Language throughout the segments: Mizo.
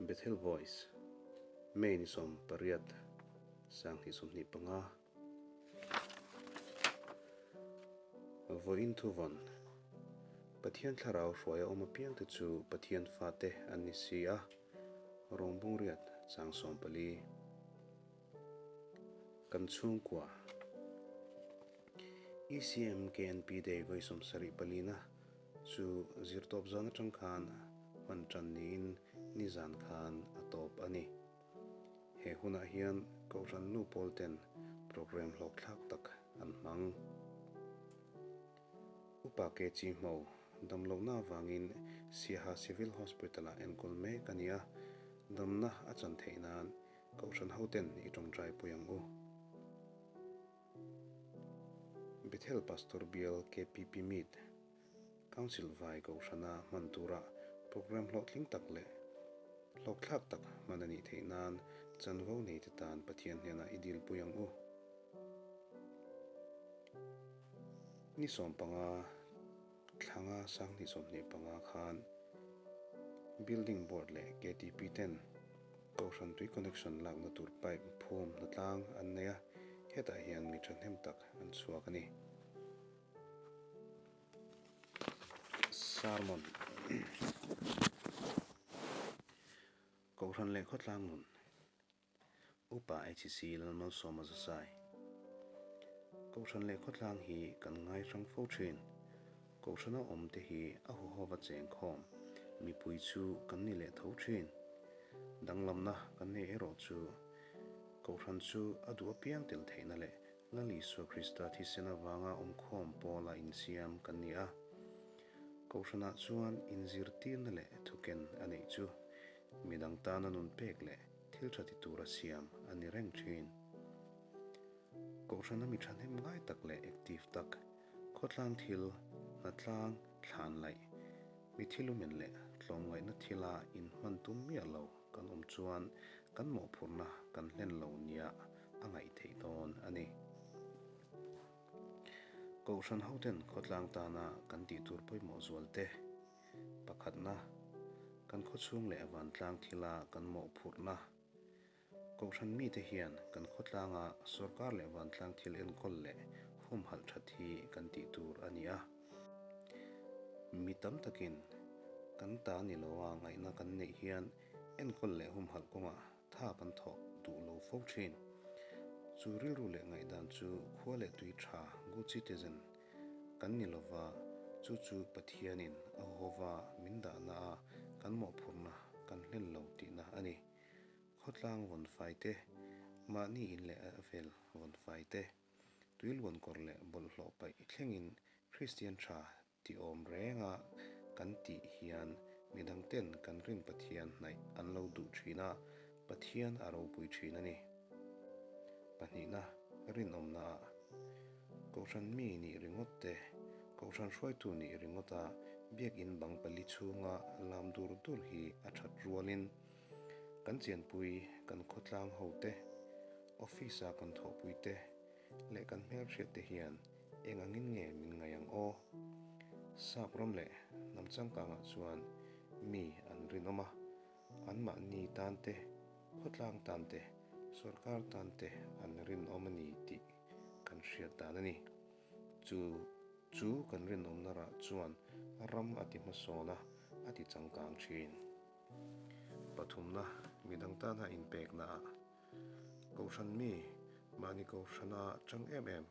Bethel Voice, May ni 18, 2025. Vawiin thuvawn, Pathian thlarau hruaia awm apiangte chu Pathian fate an ni si a, Rawngbung riat chang 14. Kan chhungkua, ECM KNP Day vawi 74 na chu zirtawp zan atang khan hman tan niin nizan khan a tawp a ni. He hunah hian Kohhran nu pawl ten programme hlawkthlak tak an hmang. Upa Ke Chi Hmo damlohna avangin Siaha Civil Hospital-ah enkawl mek a ni a, damna a chan theih nan Kohhran hoten i tawngtai pui ang u. Bethel Pastor Bial KPP Meet, Council Vai Kohhrana hman tura programme hlawhtling tak leh hlawkthlak tak hman a nih theih nan chanvo neite tan Pathian hnenah i dilpui ang u. Ni 15 thlanga 2025 khan Building Board leh KTP ten Kohhran tui connection lakna tur pipe phum hnatlang an nei a, hetah hian mi thahnem tak an chhuak a ni. Sermon Kohhran leh khawtlang nun Upa HC Lalmalsawma Zasai Kohhran leh khawtlang hi kan ngai hrang fo thin. Kohhrana awm te hi a huhova cheng khawm mipui chu kan ni leh tho thin. Danglamna kan nei erawh chu Kohhran chu a duh apiang tel theihna leh Lal Isua Krista thisen avanga awmkhawm pawla insiam kan ni a. Kohhranah chuan inzirtirna leh thuken a neih chu midang tana nun pek leh thil tha ti tura siam a ni reng thin. Kohhrana mi thahnem ngai tak leh active tak, khawtlang thil, hnatlang, thlan laih, mi thilumen leh tlawmngaihna thila inhman tum miah lo kan awm chuan kan mawhphurhna kan hlen lo nia a ngaih theih dawn a ni. Kohhran hoten khawtlang tana kan tih tur pawimawh zual te pakhatna, kan khawchhung leh vantlang thila kan mawhphurhna. Kohhran mite hian kan khawtlanga sorkar leh vantlang thil enkawl leh humhalh that hi kan tih tur a ni a. Mi tam takin kan ta ni loa ngaihna kan neih hian enkawl leh humhalh kawngah tha kan thawh duh lo fo thin. Chu rilru leh ngaihdan chu khua leh tui tha, good citizen, kan ni lova, chu chu Pathianin a hawva min dahna a kan mawhphurhna kan hlen lo tihna a ni. Khawtlang vawn fai te, mahni in leh a vel vawn fai te, tui luan kawr leh bawlhhlawh paih thlengin Kristian tha ti awm renga kan tih hian midang ten kan rin Pathian hnaih an lo duh thin a, Pathian a ropui thin a ni. Pahnihna, rinawmna ah Kohhran mi nih ringawt te, Kohhran hruaitu nih ringawta Biakinn bang pali chhunga lam dur dur hi a that rualin kan chianpui kan khawtlang ho te, office a kan thawhpui te leh kan hmelhriat te hian eng angin nge min ngaih ang aw? Sap ram leh hnam changkangah chuan mi an rinawm a, anmahni tan te, khawtlang tan te, sorkar tan te an rinawm a ni tih kan hriat dan a ni. Chu chu kan rinawmna rah chuan ram a ti hmasawn a, a ti changkang thin. Pathumna, midang tana inpekna ah Kohhran mi, mahni kohhrana chang em em,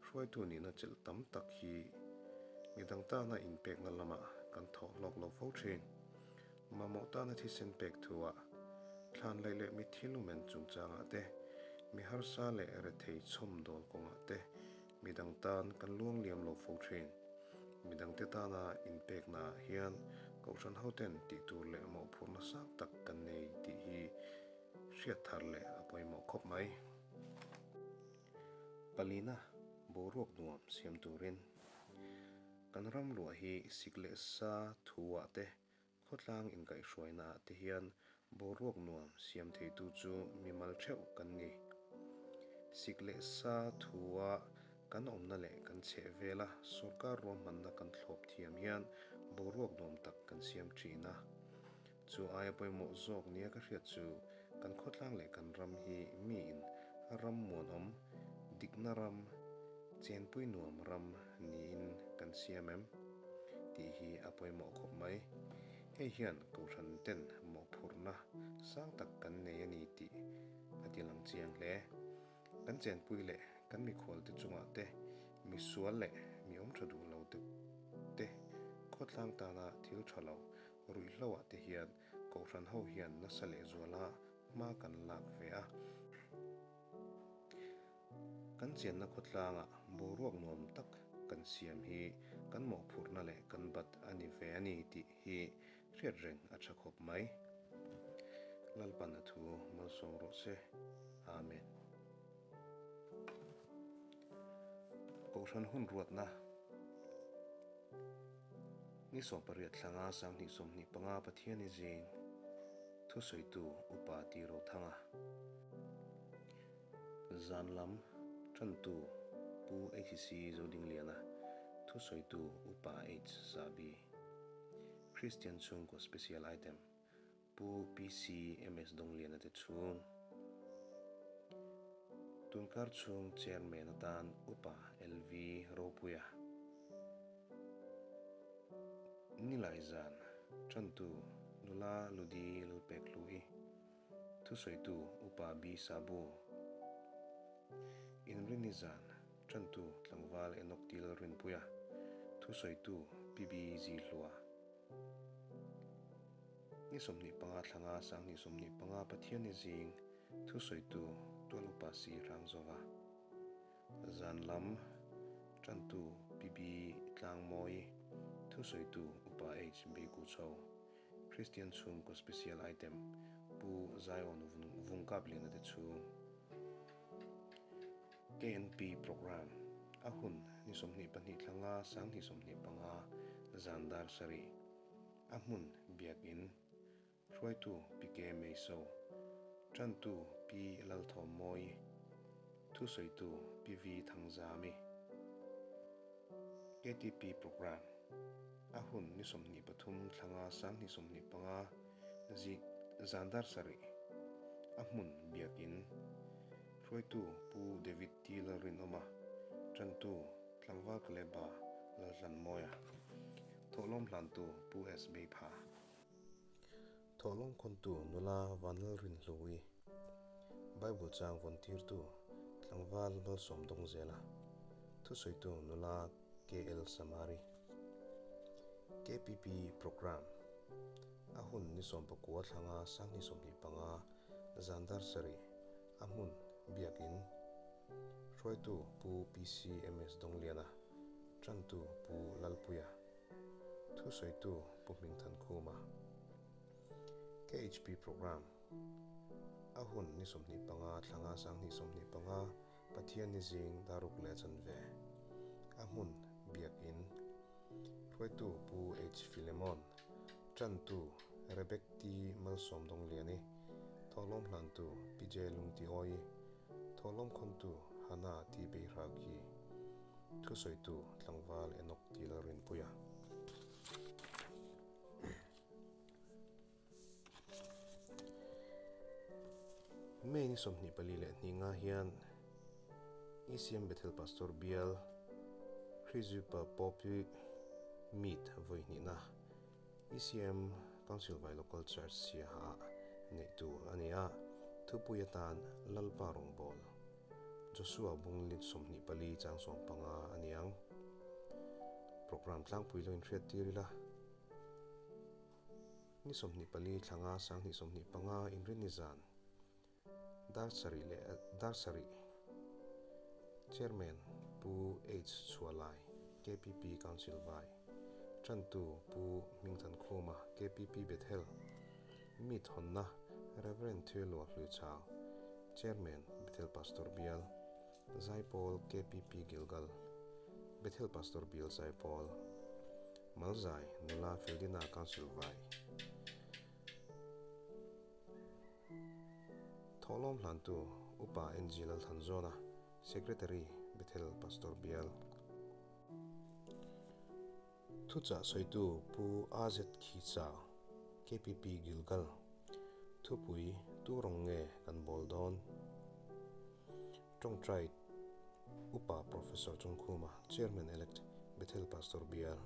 hruaitu nihna chelh tam tak hi midang tana inpekna lamah kan thawh hlawk lo fo thin. Mamawh tana thisen pek thuah, thlan laih leh mitthi lumen chungchangah te, mi harsa leh rethei chhawmdawl kawngah te midang tan kan luang liam lo fo thin. Midangte tana inpeknaah hian kohhran hoten tih tur leh mawhphurhna sang tak kan nei tih hi hriat thar leh a pawimawh khawp mai. Palina boruak nuam siam turin kan ram luah hi sik leh sa thu-ah te, khawtlang inkaihhruainaah te hian boruak nuam siam theitu chu mimal theuh kan ni. Sik leh sa thu-a kan awmna leh kan chheh vela sorkar ruahmanna kan thlawp thiam hian boruak nuam tak kan siam thin a. Chu aia pawimawh zawk nia ka hriat chu kan khawtlang leh kan ram hi miin ram muanawm, dikna ram, chenpui nuam ram niin kan siam em? tih hi a pawimawh khawp mai. Hei hian Kohhran ten mawhphurhna sang tak kan nei a ni tih a ti lang chiang hle. Kan chenpui leh kan mikhualte chungah te, misual leh mi awm tha duh lo te te khawtlang tana thil tha lo ruihhloah te hian Kohhran ho hian nasa lehzuala hma kan lak ve a. Kan chianna khawtlangah boruak nuam tak kan siam hi kan mawhphurhna leh kan bat a ni ve a ni tih hi hriat reng a tha khawp mai. Lalpan a thu malsawm rawh se. Amen. Kohhran hun ruatna Ni 18 thlanga 2025 Pathiani zing thusawitu Upa Ti Rothanga Zan lam tantu Pu HC Zodingliana thusawitu Upa H Sabi Kristian chhungkaw Special Item Pu PC MS Dongliana te chhung Tunkar chhung Chairman atan Upa LV Ropuia Nilai zan tantu Nula Ludi Lalpekhlui Thusawitu Upa B Sabu Inrini zan tantu Tlangval Enoch Til Rinpuia Thusawitu PB Zihlua Ni 25 thlanga 2025 Pathianni zing thusawitu Tual Upa Si Hrangzova Zan lam tantu PB Tlangmawi thusawitu Upa H Beikuchho Kristian chhungkaw Special Item Pu Zion Vungkap Liana te chhung KNP Programme a hun ni 22 thlanga 2025 zan dar sarih a hmun Biakin Hruaitu Pi K Meiso Tantu Pi Lalthawmmawi Thusawitu Pi V Thangzami KTP Programme a hun ni 23 thlanga 2025 zi zan dar sarih a hmun Biakin Hruaitu Pu David T Lalrinawma Tantu Tlangval Kaleba Lalhlanmawia Thawhlawm hlantu Pu S Beipha Thawhlawm khawntu Nula Vanlalrinhluwi Bible chang vawntirtu Tlangval Malsawm Dawngzela Thusawitu Nula KL Samari KPP Programme a hun ni 19 thlanga 2025 zan dar sarih a hmun Biakin Hruaitu Pu PCMS Dongliana Tantu Pu Lalpuia Thusawitu Pu Hmingthan Khuma KHP Programme a hun ni 25 thlanga 2025 Pathianni zing daruk leh chanve a hmun Biakin Hruaitu Pu H Philemon Tantu Rebek T Malsawm Dongliani Thawhlawm hlantu Pi J Lungti Awi Thawhlawm khawntu Hana T Beiraki Thusawitu Tlangval Enoch T Lalrinpuia. May ni 24 leh hnih nga hian ECM Bethel Pastor Bial Khrizupa Popi Meet vawi hnihna ECM Council vai Local Church Siaha neih tur a ni a, thupui atan Lalpa rawngbâwl Joshua bung 24 chang 15 a ni ang. Programme tlangpui lo inhriattir ila. Ni 24 thlanga 2025 inrinni zan dar sarih leh dar sarih Chairman Pu H Chhualai KPP Council vai Tantu Pu Hmingthan Khuma KPP Bethel Meet hawnna Reverend Thuelua Hluichau Chairman Bethel Pastor Bial Zaipawl KPP Gilgal Bethel Pastor Bial Zaipawl Malzai Nula Feldina Council vai Thawhlawm hlantu Upa NG Lalthanzawna Secretary Bethel Pastor Bial Thuchah sawitu Pu AZ Khichau KPP Gilgal. Thupui, Tu rawng nge kan bawl dawn? Tawngtai Upa Professor Chungkhuma, Chairman Elect, Bethel Pastor Bial.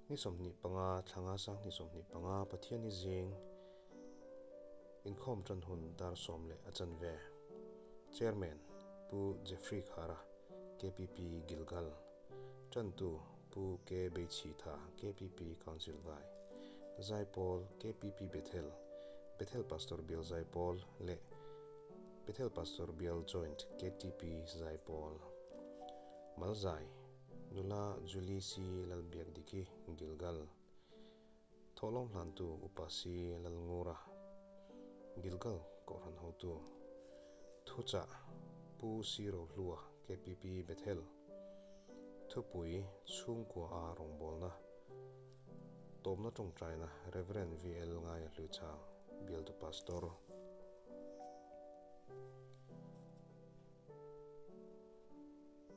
Ni 25 thlanga sang ni 25 Pathianni zing inkhawm tan hun dar sawm leh a chanve. Chairman, Pu Jeffrey Khara, KPP Gilgal. Tantu, Pu K Beichhitha, KPP Council Vai. Zaipawl, KPP Bethel, Bethel Pastor Bial Zaipawl leh Bethel Pastor Bial Joint KTP Zaipawl. Malzai, Nula Julie C Lalbiakdiki, Gilgal. Thawhlawm hlantu Upa C Lalngura, Gilgal Kohhran hotu. Thuchah, Pu C Rohlua, KPP Bethel. Thupui, Chhungkua a rawngbawlna. Tawpna tawngtaina Rev. VL Ngaia Hluichang, Bialtu Pastor.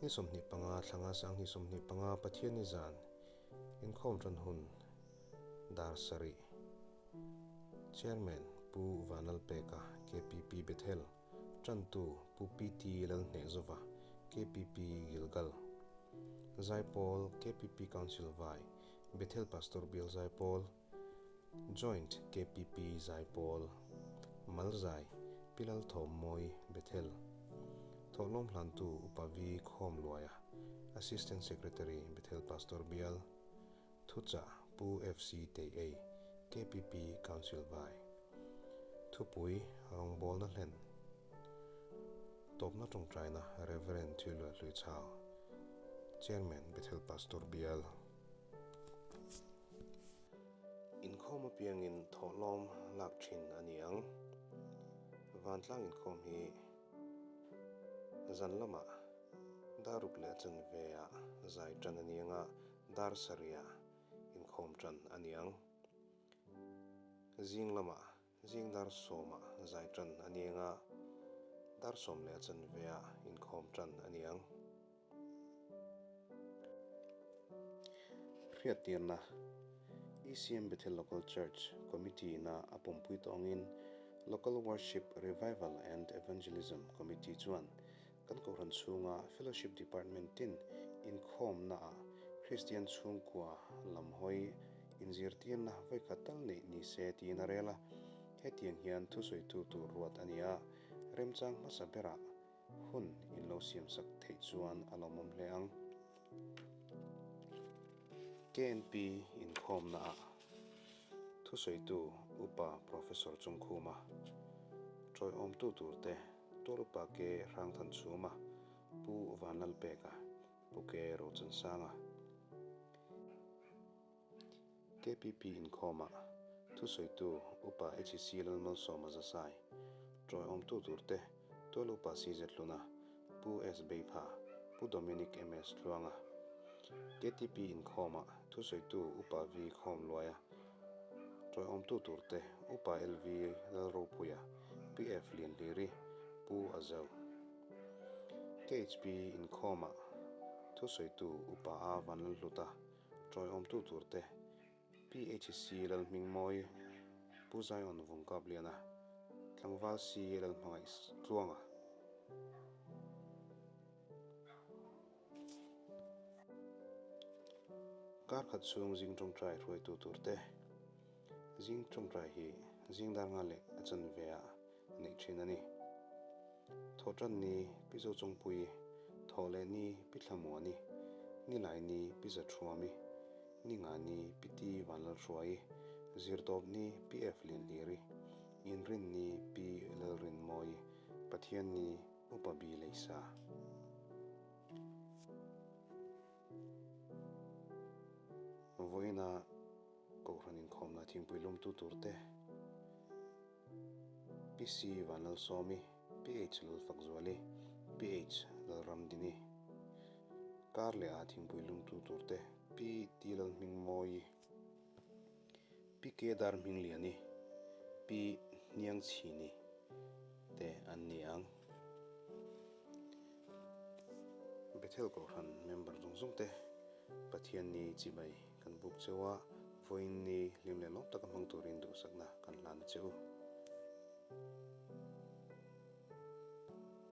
Ni 25 thlanga sang ni 25 Pathianni zan inkhawm tan hun dar sarih Chairman Pu Vanlalpeka, KPP Bethel, Tantu Pu PT Lalhnehzova, KPP Gilgal, Zaipawl, KPP Council Vai, Bethel Pastor Bial Zaipawl, Joint KPP Zaipawl, Malzai, Pi Lalthawmmawi, Bethel, Thawhlawm Hlantu Upa V Khawmluaia, Assistant Secretary, Bethel Pastor Bial, Thuchah Pu FC Teiei, KPP Council Vai. Thupui, Rawngbawlna hlen. Tawpna tawngtaina Rev. Thilua Hluichhau, Chairman, Bethel Pastor Bial. Inkhawm apiangin thawhlawm lak thin a ni ang. Vantlang inkhawm hi zan lamah dar ruk leh chanve ah zai tan a ni anga dar sarih inkhawm tan a ni ang. Zing lamah zing dar sawmah zai tan a ni anga dar sawm leh chanve ah inkhawm tan a ni ang. Hriattirna, ECM Bethel Local Church Committee ina a pawmpui tawngin Local Worship Revival and Evangelism Committee chuan kan Kohhran chhunga Fellowship Department tin inkhawmnaah Kristian chhungkua lam hawi inzirtirna vawikhat tal neih ni se tiin a rel a. Hetiang hian thusawitu tur ruat a ni a, remchang hmasa berah Hun in lo siamsak theih chuan a lawmawm hle ang. KNP inkhawmnaah thusawitu Upa Professor Chungkhuma, tawiawmtu turte Tual Upa Ke Hrangthanchhuma, Pu Vanlalpeka, Pu Ke Rochansanga, KPP inkhawmah thusawitu Upa HEC Lalmalsawma Zasai, tawiawmtu turte Tual Upa CZ Hluna, Pu S Beipha, Pu Dominic MS Tluanga, KTP inkhawmah thusawitu Upa V Khawmluaia, tawiawmtu turte Upa LV Lalropuia, PF Lianhliri, Pu Azau. KHP inkhawmah thusawitu Upa A Vanlalhluta, Tawiawmtu turte PHC Lalhmingmawi, Pu Zion Vungkapliana, Tlangval C Lalhmangaih Tluanga. Kar khat chhung zing tawngtai hruaitu turte zing tawngtai hi zing dar nga leh a chanve ah neih thin a ni. Thawhtan ni Pi Zochawngpui, Thawhleh ni Pi Thlamuani, Nilai ni Pi Zathuami, Ninga ni Pi Ti Vanlalhruai, Zirtawp ni Pi F Lianhliri, Inrin ni Pi Lalrinmawi, Pathian ni Upa B Leisa. Vawiina Kohhran inkhawmna thingpui lumtu turte PC Vanlalsawmi, PH Lalfakzuali, PH Lalramdini, Kar leh a thingpui lumtu turte Pi T Lalhmingmawi, Pi K Darhmingliani, Pi Hniangchhini te an ni ang. Bethel Kohhran member zawng zawng te Pathianni chibai. kan buk cheu a, vawiin ni hlim leh lawm taka hmang turin duhsakna kan hlan a che u.